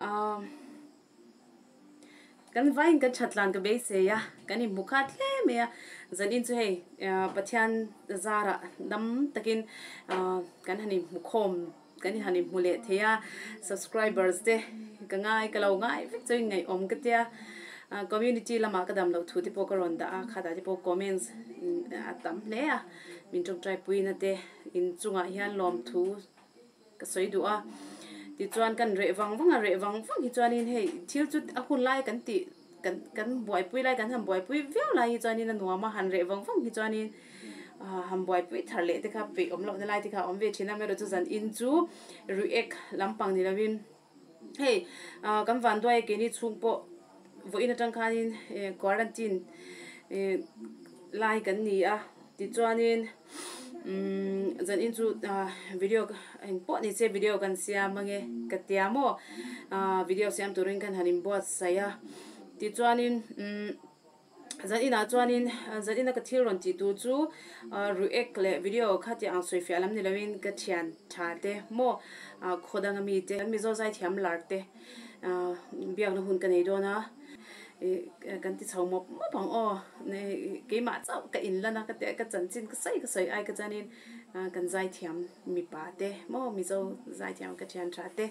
Kan vaiin kan that tlan ka beisei a, kan inhmu khat hle mai a, zanin chu hei Pathian zarah dam takin kan han inhmu khawm kan han inhmu leh thei a, subscribers te ka ngai ka lo ngai vek chu ngaihawm ka tia, community lamah ka dam loh thu te pawh ka rawn dah a, khatah te pawh comments a tam hle a, min tawngtai puina te inchungah hian lawmthu. Ka sawi duh a, tichuan kan reh vang vang a, reh vang vang hi chuanin hei thil chu a hun lai kan tih kan kan buaipui lai kan han buaipui viau lai hi chuanin a nuam a, han reh vang vang hi chuanin han buaipui thar leh te kha peih awm lohna lai te kha a awm ve thin a, amaherawhchu zan in chu react lampang ni lovin hei kan vanduai a keini chhung pawh vawiin atang khanin quarantine lai kan ni a tichuanin umm zanin chu video eng pawh ni se video kan siam ange ka tia maw video siam turin kan han inbuatsaih a tichuanin umm. Zan inah chuanin zan ina ka thil rawn tih tur chu react leh video kha tih ang sawi fiah lam ni loin ka thian tha te maw khaw danga mi te kan Mizo zaithiam lar te biakna hun ka nei dawn a kan ti chho mawp mawp ang aw keimah chauh ka inlan a ka tih ka chanchin ka sawi ka sawi ai ka chuanin kan zaithiam mipa te maw Mizo zaithiam ka thian tha te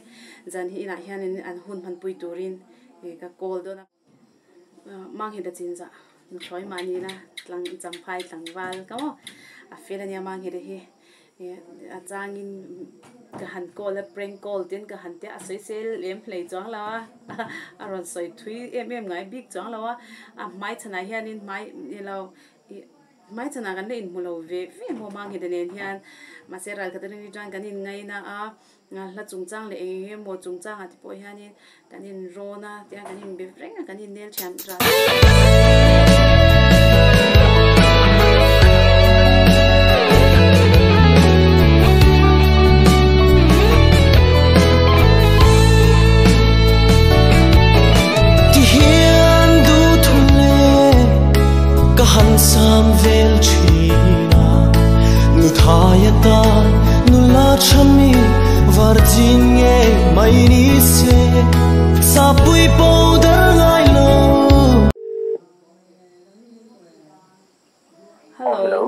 zan hi inah hianin an hun hmanpui turin ka call dawn a. Mangheta chinzah nuthlawi mahni la tlang champhai tlangval ka maw a fel ania Mangheta hi a changin ka han call a prank call ten ka han tia a sawi sel lem hlei chuang lo a a rawn sawi thui em em ngai bik chuang lo a a hmai chhanah hianin hmai ni lo ih hmai chhanah kan la inhmu lo ve ve maw Mangheta nen hian mahse ralkhat atangin chuan kan inngaina a. Hla chungchang leh eng eng emaw chungchangah te pawh hianin kan inrawn a, tiang kan inbe reng a, kan innel thian ral. Ti hian duhthu leh ka han sam vel thin a, nuthai atan Nula tha mi virgin ngei mai ni se, sapui powder ngai lo. Hello.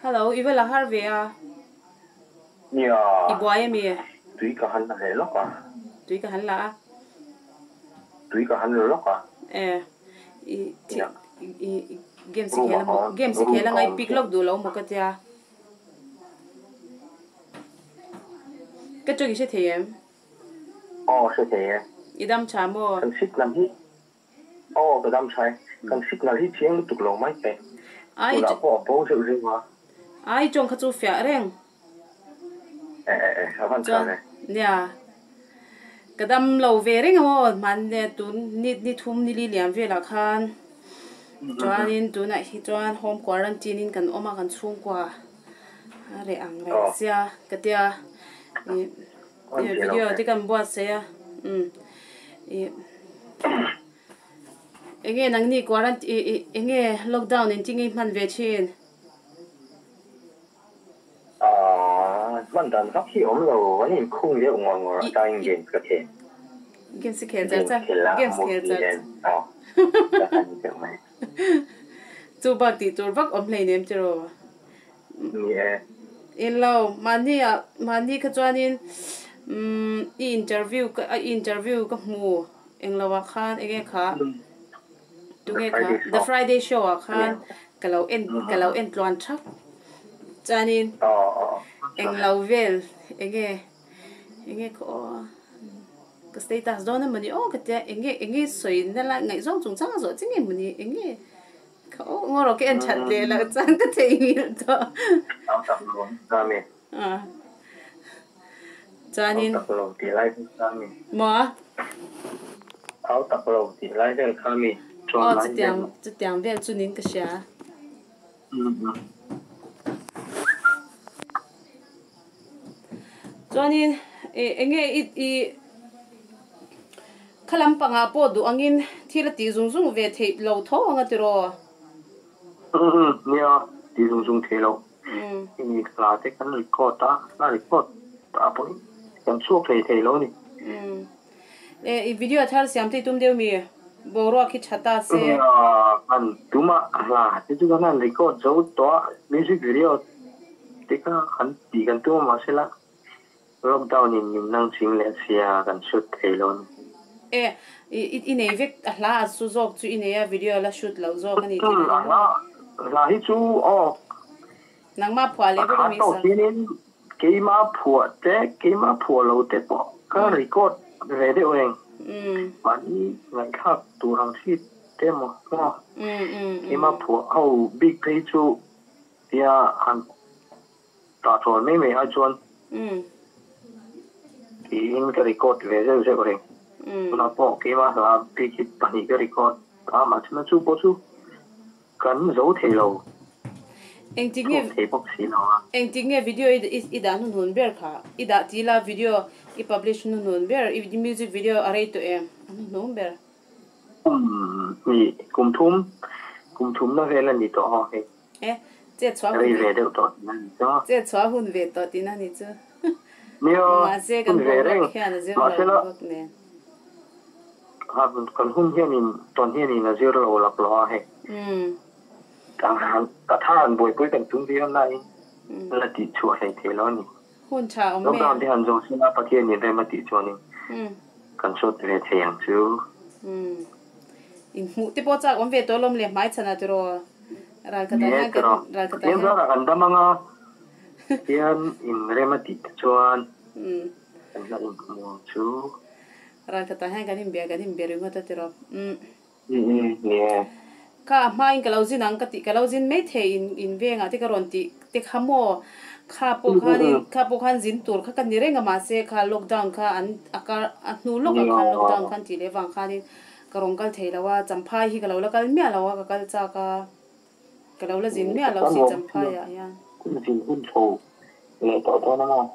Hello, i va la har ve a? Nia. I buai ami? Tui ka han la leh lawk a. Tui ka han la a. Tui ka han la lawk a. Eh. I i games i khel a maw games i khel a ngai pick lawk duh lo maw ka tia. Ka tawng i hre thei em? Aw hre thei e. I dam tha maw? Kan signal hi aw ka dam tha e. Kan signal hi chiang lutuk lo mai thei. Tunah pawh a bo zeuh zeuh a. A i tawng kha chu fiah reng. E e e a van tha Chuan ve. nia ka dam lo ve reng a maw hmanne tun ni ni thum ni li liam velah khan chuanin tunah hi chuan home quarantine in kan awm a kan chhungkua a reh ang reng sia ka tia ih video te kan buatsaih a umm ih enge nangni quarantine ih ih enge lockdown engtin nge i hman ve thin. Aaa hman dan vak hi awm lo, an inkhung deuh ngawr ngawr a tangin games ka khel. Games i khel char char. Games khel a, Games khel movie char en aw ka han deuh mai. Chu bak tih tur vak awm hleinem tiraw? Ni e. In lo, mahni ah mahni kha chuanin umm i interview ka i interview ka hmu englo ah khan enge kha Tunge kha The Friday Show ah khan ka lo en ka lo en tluan thak chuanin englo vel enge enge khaw aw ka status dawn emawni aw ka tia enge enge sawi na lai ngaihzawng chungchang a zawh che nge mawni enge kha aw ngaw rawh ka en that leh loh chuan ka theihnghilh tawh chuanin maw. Au tak lo tih lai vel kha mi chuan Aw lai chutiang vel. chutiang vel chu niin ka hria. Chuanin ih enge i ih kha lampangah pawh duh angin thil a tih zung zung ve theih lo tho ang a tiraw? Nia, tih zung zung theih loh. Hla te kan record a, hla record ah pawhin kan chhuak thei thei lo a ni. Umm. E i video thar siam te i tum deuh mi? Boruak hi tha ta se. Nia, kan tum a, hla te chu kan han record zo tawh a, music video te kha kan tih kan tum a mahse la lockdown in min nang ching leh sia kan shoot thei lo a ni. E, i i nei vek a hla a chu zawk chu i nei a video la shoot loh zawk a ni tih a hla hla hi chu aw. Nangmah phuah leh bawk a mi sa. Hianin keima phuah te keima phuah lo te pawh ka record ve deuh reng. Mahni ngaihthlak tur ang chi te maw maw keima phuah ho bik phei chu tia han tah thawn mai mai ai chuan tiin ka record ve zeuh zeuh reng. Tunah pawh keima hla bik hi pahnih ka record a mahse chu pawh chu Kan zo thei lo. Engtik nge Chhuak thei bawk si lo a. Engtik nge video i i dah hnuhnun ber kha? I dah ti la video i publish hnuhnun ber i music video a rei tawh em? A hnuhnung ber. Kum hnih kum thum kum thumna vel a ni tawh a hei. E chet chhuah hun Rei ve deuh tawh tihna a ni chu. Chet chhuah hun ve tawh tihna a ni chu. Nia Mahse kan hun ve boruak reng hian a zir lo mahsela bawk nen. Kan hun hianin tawn hianin a zir lo laklawh a hei. Ka tha han buaipui kan tum viau nain la tih chhuah hlei thei lo a ni. Hun tha awm em? Lockdown te han zawng sin a Pathianin rem a tih chuanin kan sawt ve thei ang chu. Inhmuh te pawh chak awm ve tawh lawm le hmaichhanah tiraw ralkhatah hian kan ralkhatah hian. Ni tiraw, kan dam anga Pathian in rem a tih te chuan kan la inhmu ang chu. Ralkhatah hian kan inbia kan inbe ringawt a tiraw. Umm. Umm ni e. Kha a hmain ka lo zin ang ka tih ka lo zin maithei in in vengah te ka rawn tih te kha maw kha pawh khanin kha pawh khan zin tur kha ka ni reng a mahse kha lockdown kha an a kar a hnu lawkah khan lockdown khan tih leh vang khanin ka rawn kal thei lo a champhai hi ka lo la kal miah lo a ka kal chak a ka lo la zin miah lo si champhaiah hian. Zin hun chho leh tawh dawn a maw?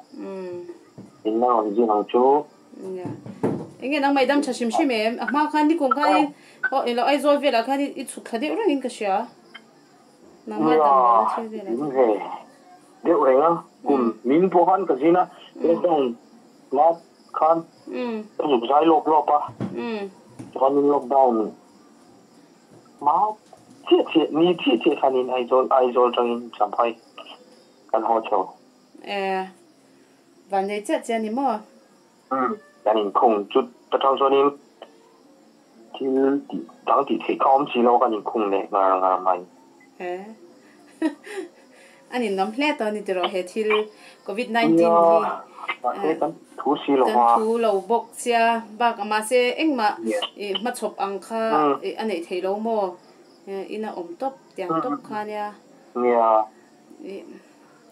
In la rawn zin ang chu. Nia. Enge nangmah i dam tha hrim hrim em? A hma khan nikum khanin aw eng lo Aizawl velah khan i chhuk thla deuh rengin ka hria. Nangmah dam lohna thil velah Nia, zin ve deuh reng a. Kum min pawh khan ka zin a, lockdown hma khan ka zuk zai lawp lawp a. Chuanin lockdown hma chiah chiah, ni chiah chiah khanin Aizawl Aizawl atangin Champhai kan haw chho. E, van nei chiah chiah a ni maw? Umm, kan inkhung chu ta tang chuanin thil tih dang tih theih kha awm si lo kan inkhung leh ngar ngar mai. E, a ninawm hle tawh a ni tiraw he thil Covid 19 hi. Nia, mahse kan thu si lo Kan a. thu lo bawk sia, bakah mahse engmah i hmachhawp ang kha a neih theih lo maw? Ina awm tawp tiang tawp kha nia. Nia.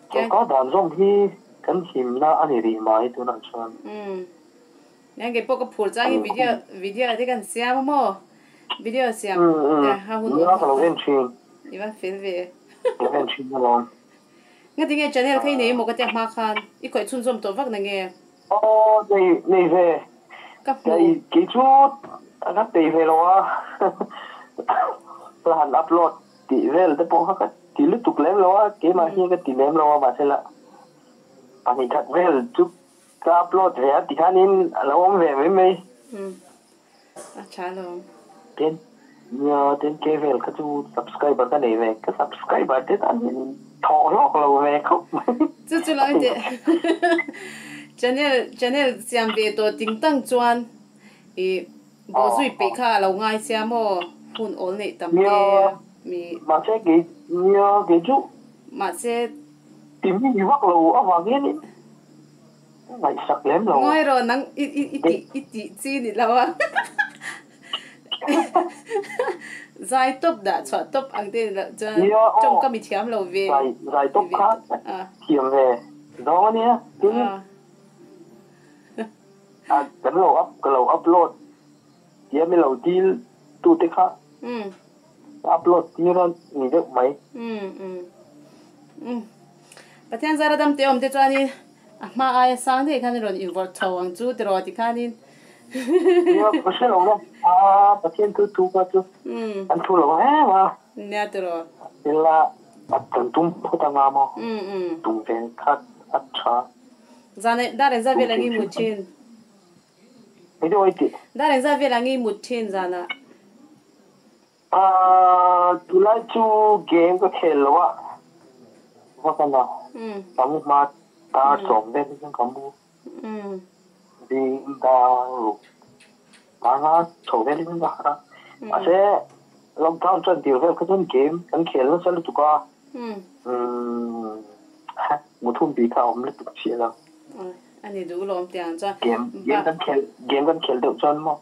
Sorkar dan zawng hi kan himna a ni rih mai tunah chuan. Umm. Nia kei pawh ka phur chang hi video video te kan siam a maw? Video siam te ha hun Nia ka lo en thin. I va fel ve. Ka lo en thin alawm. Nga tinge channel kha i nei emaw ka tia hma khan i khawih chhunzawm tawh vak na nge? Aw nei nei ve. Ka hmu. Kei chu ka tei ve lo a. Ka han upload Tih vel te pawh kha ka ti lutuk lem lo a, keimah hian ka ti lem lo a, mahse la pahnih khat vel chu ka upload ve a tikhanin a lo awm ve mai mai. Umm a tha lo. Ten nia ten K vel kha chu subscriber ka nei ve, ka subscriber te tan hian thawh hlawk lo ve khawp mai. Chu chu lo inteh channel channel siam ve tawh ting tang chuan i Bawhzui peih kha a lo ngai sia maw? Hun awl neih tam te mi. Mahse kei nia kei chu. Mahse. Ti mi vak lo avang hian in ngaihsak lem lo. Ngawi rawh nang i i i tih i tih chi ni lo a. Zai tawp dah chhuah tawp ang te ni loh chuan tawngkam i thiam lo ve. Zai zai tawp kha thiam ve zawng a nia tin. A kan lo up ka lo upload tia mi lo dil tu te kha ka upload tir a ni deuh mai. Umm Pathian zara dam te awm te chuanin a hma aia sang daih khan i rawn invawrh chho ang chu tiraw tikhanin. Nia ka hre lo la a Pathian thu thu kha chu an thu lo em a. Nia tiraw. Ila a kan tum phawt anga maw tum ve kha a tha. Zan dar engzat vel ang i hmu thin? Hei deuh ai tih. Dar engzat vel ang i mut thin zanah? Ahh tunlai chu game ka khel lo a, va kan a, ka mu hma dar sawm vel hi chuan ka mu ding dar ruk dar nga chho vel hi chuan ka harh a, mahse lockdown chuan tir vel kha chuan game kan khel nasa lutuk a, umm muthum tih kha a awm lutuk chiah lo. Ani duh lawm tiang chuan. Game game kan khel game kan khel deuh chuan maw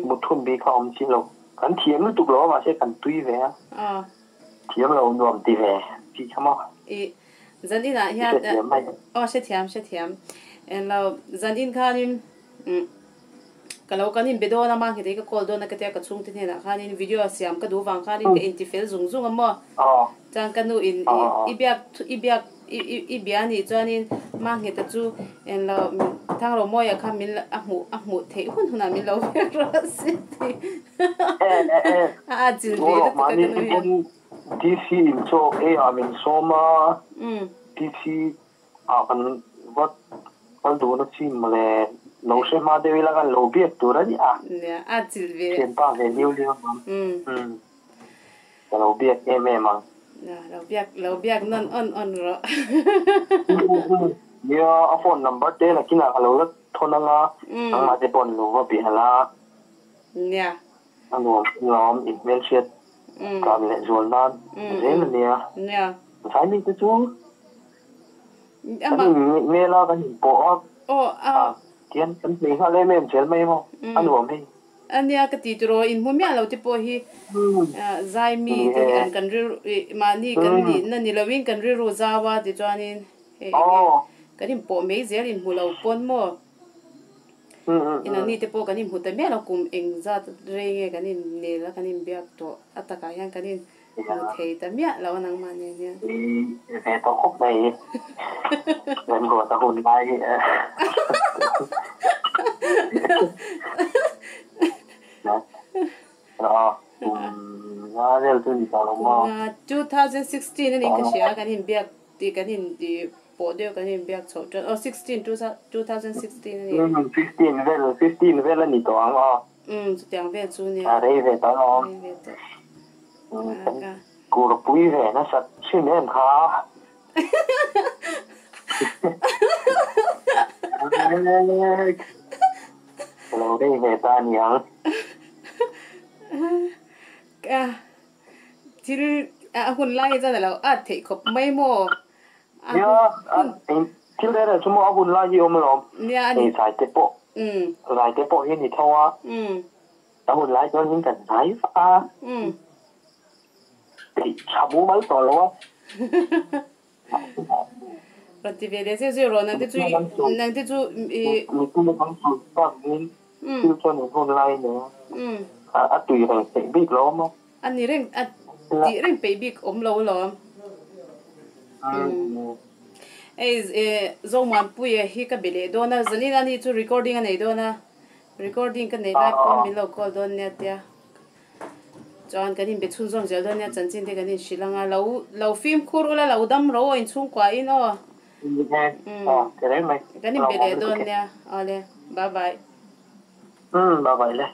muthun bik kha awm chi lo. Kan thiam lutuk lo a mahse kan tui ve a. Thiam lo nuam ti ve tih kha maw. I zan inah hian Hrethiam mai. Aw hrethiam hrethiam. Englo zan in khanin ka lo kan inbe dawn a mahni te ka call dawn a ka tia ka chhungte hnenah khanin video siam ka duh vang khanin ka intifel zung zung a maw. Chuan ka nu in i biak i biak i bia nih chuanin Mangheta chu englo Thangromawia kha min a hmuh a hmuh theih hun hunah min lo vek rawh se ti a a chil ve lutuk a ka nu hian. DC in chaw ei ah min sawm a, DC ah kan va kal duhna chin mawle lo hre hma deuh ila kan lo biak tur a ni a. Nia a chil ve. Thianpa ve liu liu ang. Ka lo biak em em ang. Lo biak lo biak nawn awn awn rawh. Nia, a phone number te nakinah ka lo la thawn ang a, nangmah te pawh an lo va biah la. Nia. A nuam lawm in hmelhriat kan leh zual nan zel a nia. Nia. Zaimi te chu kan in hmel a, kan inpawh a. Aw a. Tihian kan hmei nghal em em zel mai maw, a nuam hei. A nia ka ti tiraw, in hmu miah lo te pawh hi zai mi te hi an kan rilru mahni kan nihna ni loin kan rilru zau a tichuanin hei enge kan inpawh mai zel in hmu lo pawn maw inang ni te pawh kan inhmu ta miah lo kum eng zat rei nge kan innel a kan inbiak tawh a takah hian kan in hmu thei ta miah lo a nangmah nen hian. I ve tawh khawp mai remruata hun lai hi. Kum nga vel chu ni tawh lo maw? Kum nga, 2016 a nih ka hria kan inbiak tih kan in pawh deuh kan inbiak chhoh tan aw 16 2016 a ni. 15 vel 15 vel a ni tawh ang aw. Umm chutiang vel chu nia. A rei ve tawh alawm. Rei ve tawh. Kan kur pui ve nasat thin em kha. Ka lo rei ve ta aniang. Thil a hun lai hi chuan a lo at theih khawp mai maw? Nia, thil reng reng chu maw a hun lai hi awm alawm. Nia a ni. Hei zai te pawh, zai te pawh hi a ni tho a. A hun lai chuan min kan zai vak a. Peih tha mumal tawh lo a. Rawn ti ve leh zeuh zeuh rawh, nang te chu, nang te chu i. Mitin a kan sawi tak in thil chuan in hun lai nen a tui reng theih bik lo maw? A ni reng, a tih reng peih bik awm lo alawm. Hei Zomuanpuia hi ka be leh dawn a, zanin ani chu recording a nei dawn a, recording ka neih lai pawh min lo call dawn nia tia. Chuan kan inbe chhunzawm zel dawn nia, chanchin te kan inhrilh ang a, lo lo fimkhur ula, lo dam ro aw inchhungkua in aw. Kan inbe leh dawn nia, awle, bye bye. Bye bye le.